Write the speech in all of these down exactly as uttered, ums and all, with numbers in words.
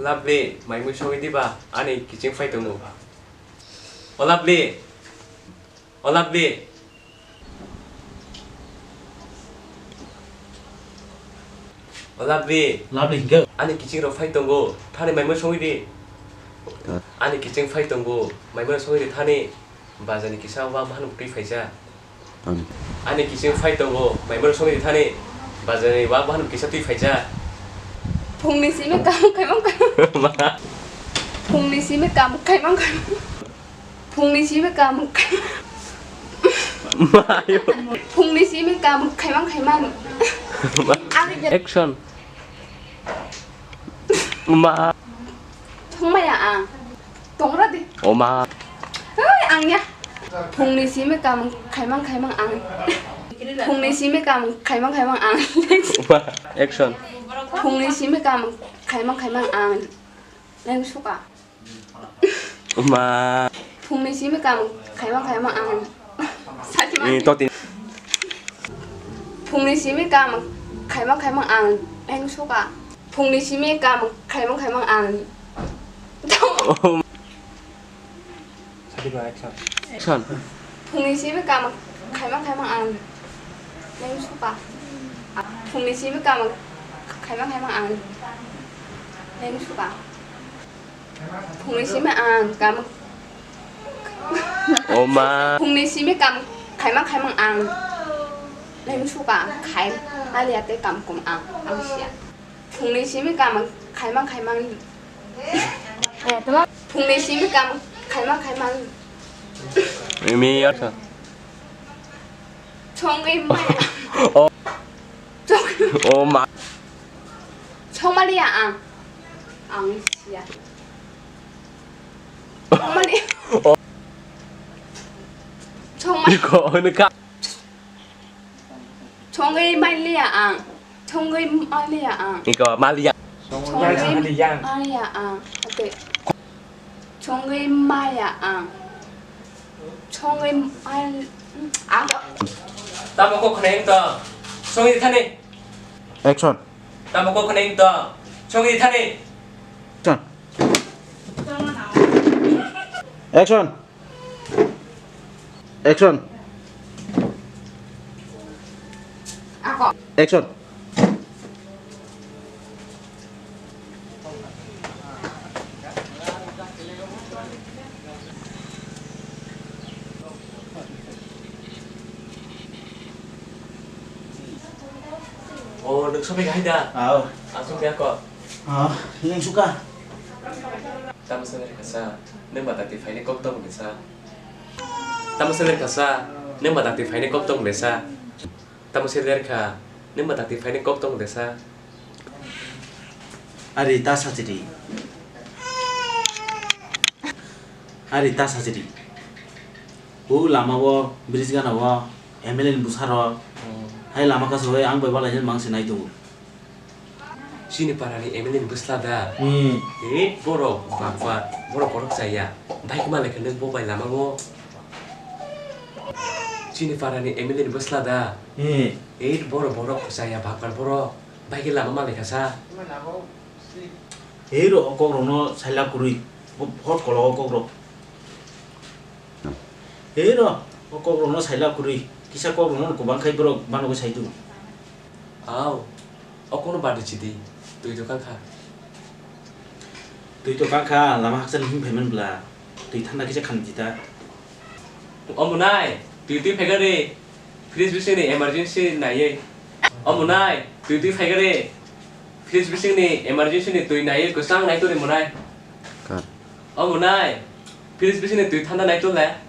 Lovely, mai mui songwi diba? Ani kiching phai tongo. O Lovely. O Lovely. O Lovely. Lovely, hingke? Ani kiching rok phai tongo. Thani mai mui songwi di. Ani kiching phai tongo. Mai mui songwi di thani. Bazar ni kisa wa bahan twi phaija. Ani. Ani kiching phai tongo, mai mano songwi thani, bazar ni wa bahan kisa twi phaija. Phungni simi kam khaimang khaimang. Ma? Phungni simi kam khaimang khaimang. Phungni simi kam khaimang. Ma yo? Phungni simi kam khaimang khaimang. Ma? Ani. Action. Ma. Thongmaya ang. Tongra di. O ma. Oi, ang ya. Phungni simi kam khaimang khaimang ang. Phungni simi kam khaimang khaimang ang. Ma. Action. Phungni simi kam khaimang khaimang ang. Leng suka. Ma. Phungni simi kam khaimang khaimang ang. Sati ma. Ni to tin. Phungni simi kam khaimang khaimang ang. Leng suka. Phungni simi kam khaimang khaimang ang. Oh. Sati ba, action. Action. Phungni simi kam khaimang khaimang ang. Leng suka. Phungni simi kam khaimang khaimang ang. Leng suka. Phungni simi ang kam. O ma. Phungni simi kam khaimang khaimang ang. Leng suka khai. Alia te kam kum ang. Ang sia. Phungni simi kam khaimang khaimang. Phungni simi kam khaimang khaimang. Mimi, action. Chongwi maya. Oh. Chong. Oh ma. Chongmaliya ang. Ang sia. Chongmali. Oh. Chongmali. Iko, ini ka. Chongwi maliya ang. Chongwi maliya ang. Iko, maliya. Chongwi maliya ang. Ate. Chongwi maya ang. Chongwi mal-, ang. Tamo kok khneng to. Chongwi thani. Action. Tamo kok khneng to. Chongwi thani. Action. Action. Action. Ako. Action. O, nwng sobai kahai da? Ao. Aswk ya ko? Ah, nwng suka. Tamo se lerkha sa, nwng ba dakti phaini kok tong le sa. Tamo se lerkha sa, nwng ba dakti phaini kok tong le sa. Tamo se lerkha, nwng ba dakti phaini kok tong le sa. Ari ta sachiri. Ari ta sachiri. O lama o, bridge gana o, M L A ni bwsa rok. Hmm. Hai lama kasu hai ang bai balai mang se nai tongo. Chini para ni M L A ni bwsla da? Hmm. Eh, borok, bangkha, borok borok chaya. Bike ma lekha nwng bo bai lama o. Chini para ni M L A ni bwsla da? Hmm. Eh, borok borok chaya, bangkha borok. Bike lama ma lekha sa. Hei ro, o kok rok no saila kwrwi. Bo hot kolo o kok rok. Hei ro, o kok rok no saila kwrwi. Kisa kok rok no kwbang khai borok bano sai tu. Au, o kono badi chidi. Twi to kangkha. Twi to kangkha, lama haksa ni him phaiman bla. Twi thanda kisa khan jita. Omo nai, twi twi phaikha de, fridge bisingni emergency naiwi. Omo nai, twi twi phaikha de, fridge bisingni emergency ni twi naiwi kwchang nai tongwi monai. Kar. Omo nai, fridge bisingni twi thanda nai tong le.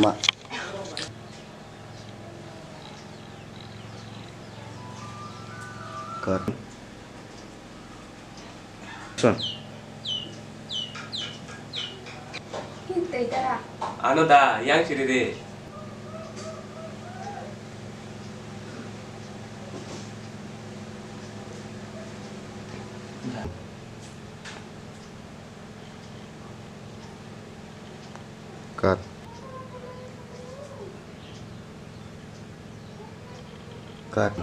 Ma. Cut. Action. Ano da, yang siri de. Cut. Cut.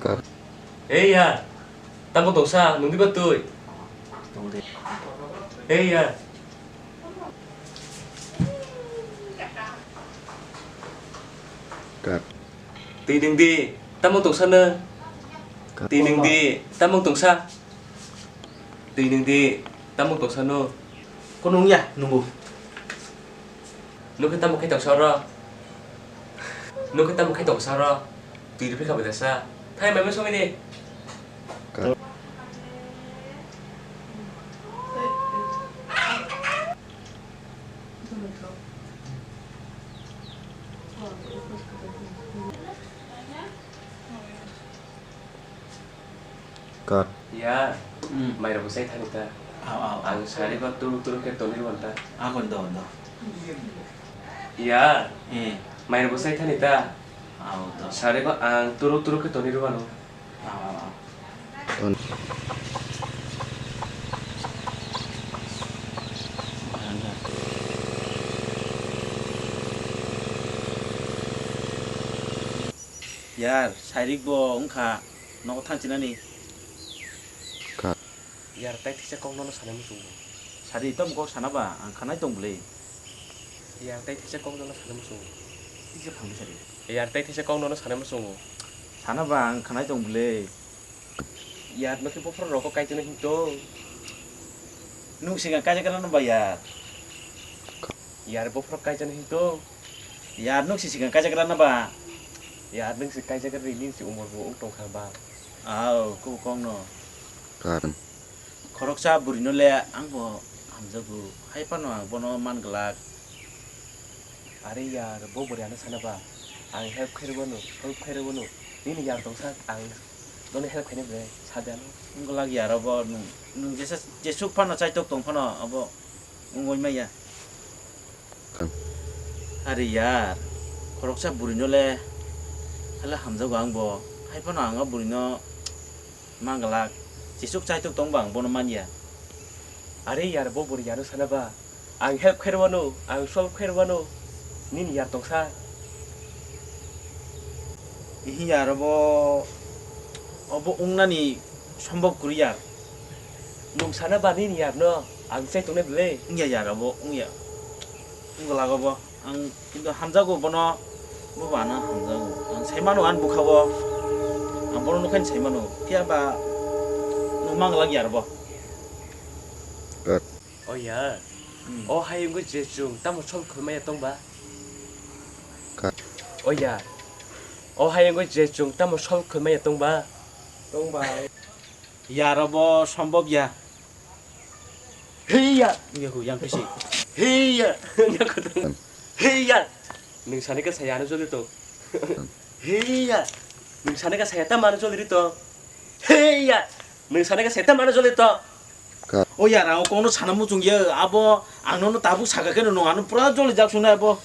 Cut. Hey ya, tamo tongsa, nungdi ba tui. Hey ya. Cut. Twi nwng di, tamo tongsa nw? Twi nwng di, tamo tongsa? Twi nwng di, tamo tongsa nw? Kono wngya, nungo. Nokhe tamo khai tongsa oro? Nokhe tamo khai tongsa oro? Twi rwphi kha bai dasa. Thai mai mai songwi di. Cut. Cut. Ya, hmm, mai rok sai thani ta. Aw, aw, aw. Ang sari ba turu turu khe toni rwan ta. Aw, kon do, do. Ya, eh, mai rok sai thani ta. Aw, do. Sari ba ang turu turu khe toni rwano. Yar, sairik bo wngkha nogo thangchinani. Ka- Yar, tai thisa kok nono sanai muchungo. Sadi, tamo kok sana ba, ang khanai tong bwle. Yar, tai thisa kok nono sanai muchungo. Thisa phangdi sadi. Yar, tai thisa kok nono sanai muchungo. Sana ba, ang khanai tong bwle. Yar, nokhe bophor rokho kaijano hintong. Nwng singa kaijak rano ba yar. Yar, bophor kaijano hintong. Yar, nwng si singa kaijak rano ba. Yar, nwng si kaijak rani, nwng si umor bo wng tongkha ba. Aw, kok kok no. Karon. Khoroksa bwrwino le angbo hamjago, hai phano ang bono man glak. Are yar, bo bwrwi ano sana ba, ang help khairwano, help khairwano. Nini yar tongsa ang nono help khainai ble, sa de ano. Wng glak yar, abo nwng, nwng jesa, jesuk phano chaitok tong phano abo wngwi maya. Are yar, khoroksa bwrwino le hala hamjago ang bo. Hai phano ang o bwrwino man glak. Jesuk chaitok tong ba ang bono man ya. Are yar, bo bwrwi yar no sana ba. Ang help khairwano, ang solve khairwano. Nini yar tongsa. Ihi yar obo, obo wngnani sombhob kwrwi yar. Nwng sana ba nini yar no, ang chai tongnai bwle. Wngya yar obo, wngya. Wngla obo. Ang kintu hamjago bono, bo ba ano hamjago. Ang saimano ani bwkha o. Ang bono nokha ni saimano. Phiya ba nwng mang glak yar bo. Cut. O yar. Hmm. O hayungo je chwng tamo sol khulmaya tong ba? Cut. O yar. O hayungo je chwng tamo sol khulmaya tong ba? Tong ba. Yar obo sombhob ya. Hiya. Wngya hu, yang khe si. Hiya. Wngya khe tong. Hiya. Nwng sani khe saya ano joli to. Hiya. Nwng sani khe saya ta mano joli ri to. Hiya. Nwng sani khe saya ta mano joli to. Ka- O yar, ang kono sana muchung ya, abo ang nono tabuk saka khe no, ano pura joli jak suna abo.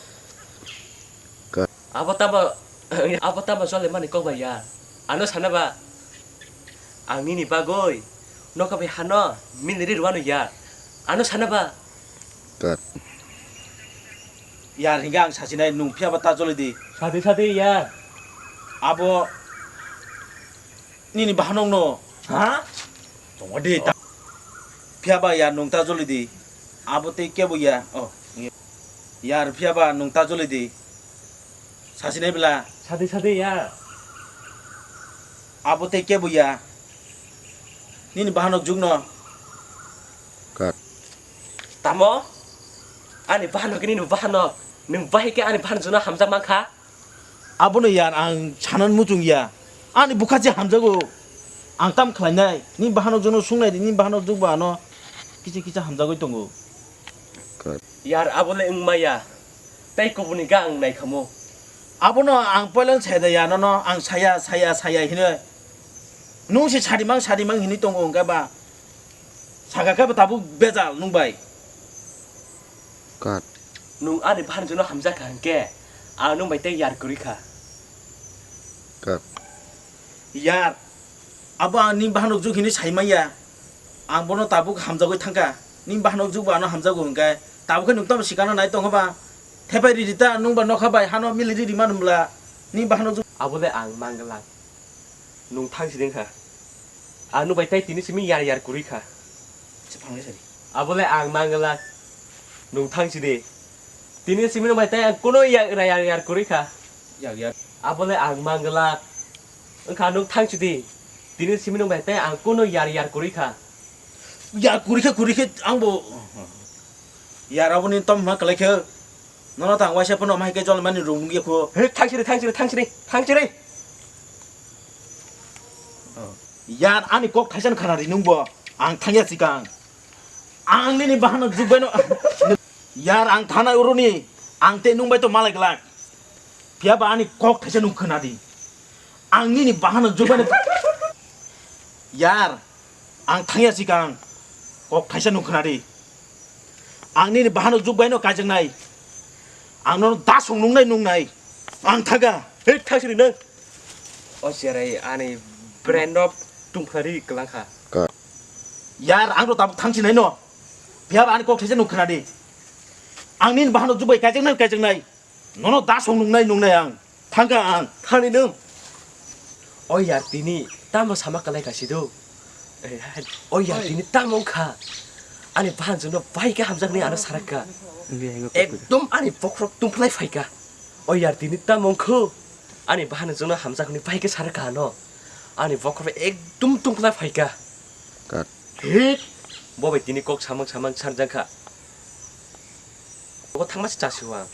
Ka- Abo tamo, abo tamo jole mani kok bai ya. Ano sana ba, ang nini bagoi nokha bai hano mini ri rwano ya. Ano sana ba. Ka- Yar, hinkhe ang sasinai, nwng phiya ba ta joli di. Sadi, sadi, yar. Abo nini bahanok no. Ha? Tongo de ta. Phiya ba yar, nwng ta joli di. Abo tei kebo ya. Oh. Yar, phiya ba nwng ta joli di. Sasinai bela. Sadi, sadi, yar. Abo tei kebo ya. Nini bahanok jugno. Cut. Tamo? Ani bahanok, nini bahanok. Nwng bahai khe ani bahanok jugno hamjak mankha? Abono yar, ang sanan muchung ya. Ani bwkha se hamjago. Ang tam khlainai. Ni bahanok jono sungnai di, ni bahanok jukba ano. Kisa kisa hamjagwi tongo. Yar, abo le wng maya. Tei kubuni ga ang nai khamo. Abono ang poilano saya da ya, nono ang saya, saya, saya hinwi. Nung se sarimang, sarimang hinwi tongo hwnkhe ba. Saka khe ba tabuk bejal nung bai. Cut. Nung ani bahanjono hamjakha hwnkhe, ang nung bai tei yar kwrwi kha. Cut. Yar, abo ang nini bahanok jug hinwi sai manya. Ang bono tabuk hamjagwi thangkha. Nini bahanok jug bo ano hamjago hwnkhe. Tabuk khe nung tamo sikano nai tongkha ba. Thepai riri ta nung ba nokha bai hano mili riri manu bwla. Nini bahanok jug. Abo le ang manglak. Nung thang sidi wngkha. Ang nung bai tei tini simi yar yar kwrwi kha. Abo le ang manglak. Nung thang sidi. Tini simi nung bai tei ang kuno yar yar yar kwrwi kha. Yar yar. Abo le ang manglak. Wngkha nung thang sidi. Tini simi nung bai tei ang kuno yar yar kwrwi kha. Yar kwrwi khe kwrwi khe ang bo. Yar aboni tom ma kwlai khe. Nono tang waisa phano mai khe jol mani rung nung yakho. He, thang sidi, thang sidi, thang sidi, thang sidi. Yar ani kok thaisa khana ri nung bo. Ang thangya sikang. Ang nini bahano jugbaino. Yar ang thana uruni. Ang te nung bai to malai glak. Phiya ba ani kok thaisa nung khana di. Ang nini bahano jugbaino. Yar ang thangya sikang. Kok thaisa nung khana di. Ang nini bahano jugbaino kaijaknai. Ang nono dasong nungnai nungnai. Ang thaga. He, thang sidi nung. O cherai ani brand of tungphari kwlangkha. Yar, ang to tabuk thang sinai no. Phiya ba ani kok thaisa nung khana di. Ang nini bahano jugbai kaijaknai kaijaknai. Nono dasong nungnai nungnai ang. Thangkha ang. Thani nung. O yar tini tamo sama kalai ka sido. O yar tini tamo wngkha. Ani bahan jono bai khe hamjakni ano sarakka. Ekdom ani bokhorok tungphlai phaika. O yar tini tamo wngkho. Ani bahan jono hamjakni bai khe sarakka ano. Ani bokhorok ekdom tungphlai phaika. Cut. Hit. Bo bai tini kok samang samang sarjak kha. Bo thangma se chasio ang.